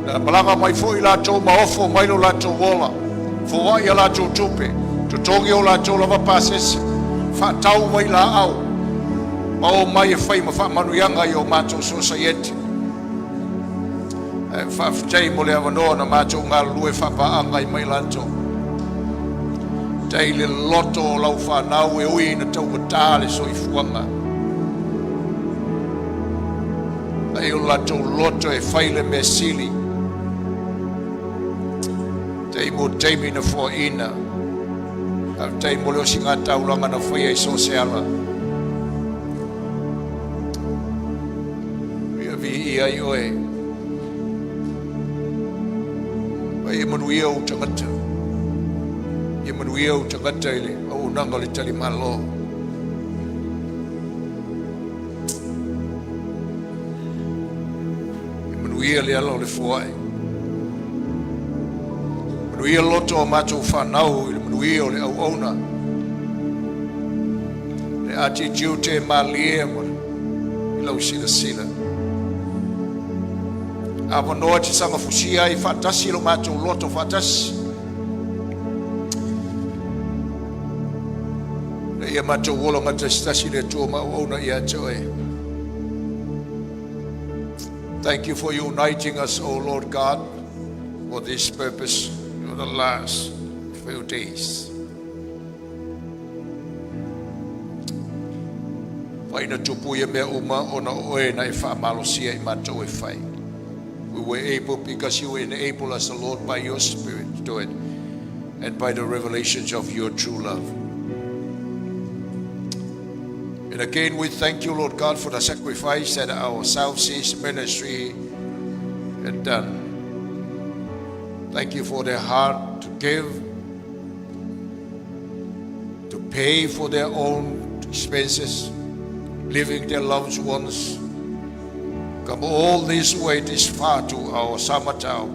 Na malaga mai foi latou ma ofo mai lo latou ola, foai a latou tupe, totogi o latou lava pasese, faatau vailaau, ma omai e fai ma faamanuiaga i o matou sosaiete. Ae faafetai mo le avanoa na matou galulue faapaaga ai ma i latou. Faafetai le loto o lau fanau e ui ina taugata le soifuaga. Ai o latou loto e fai le mea sili. Faafetai mo taimi na foaina. Faafetai mo le osigataulaga na faia i so o se ala. Ia viia ai oe. Ma ia manuia ou tagata. Ia manuia ou tagata i le auaunaga o le talimalo. Ia manuia le ala o le foai. Manuia loto o matou fanau i le manuia o le auauna. Le attitude e malie ma i lau silasila. Avanoa te sagafusia ai faatasi lo matou loto faatasi. Ina ia matou ola gatasitasi le Atua ma auauna ia te oe. Thank you for uniting us, O Lord God, for this purpose for the last few days. Fai na tupu ia mea uma ona o oe na e faamalosia i matou e fai. We were able because you enable us, the Lord, by your Spirit to do it and by the revelations of your true love. And again, we thank you, Lord God, for the sacrifice that our South Seas ministry had done. Thank you for their heart to give, to pay for their own expenses, leaving their loved ones, come all this way, this far to our Samatau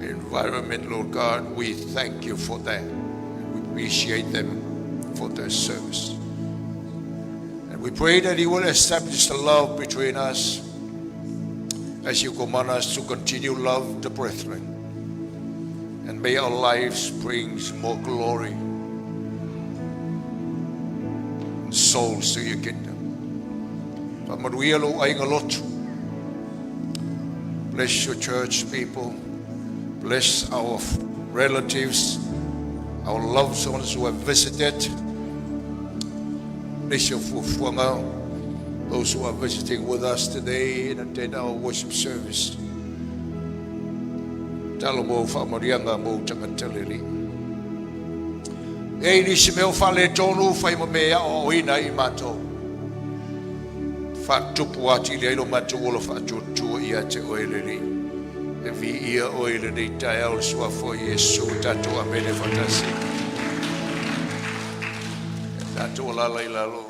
environment, Lord God. We thank you for that. We appreciate them for their service. And we pray that you will establish the love between us as you command us to continue love the brethren. And may our lives bring more glory and souls to your kingdom. Faamanuia lou aiga lotu. Bless your church people. Bless our relatives, our loved ones who have visited. Bless your fuafuaga, those who are visiting with us today and attend our worship service. Talo mo faamanuiaga mo tagata leli. E nisi mea o faaletonu fai ma mea aoaoina i matou. Faatupu atili ai lo matou ola faatuatua ia te oe le Alii. E viia oe i lenei taeao le suafa o Iesu tatou amene faatasi. Tatou alaala i lalo.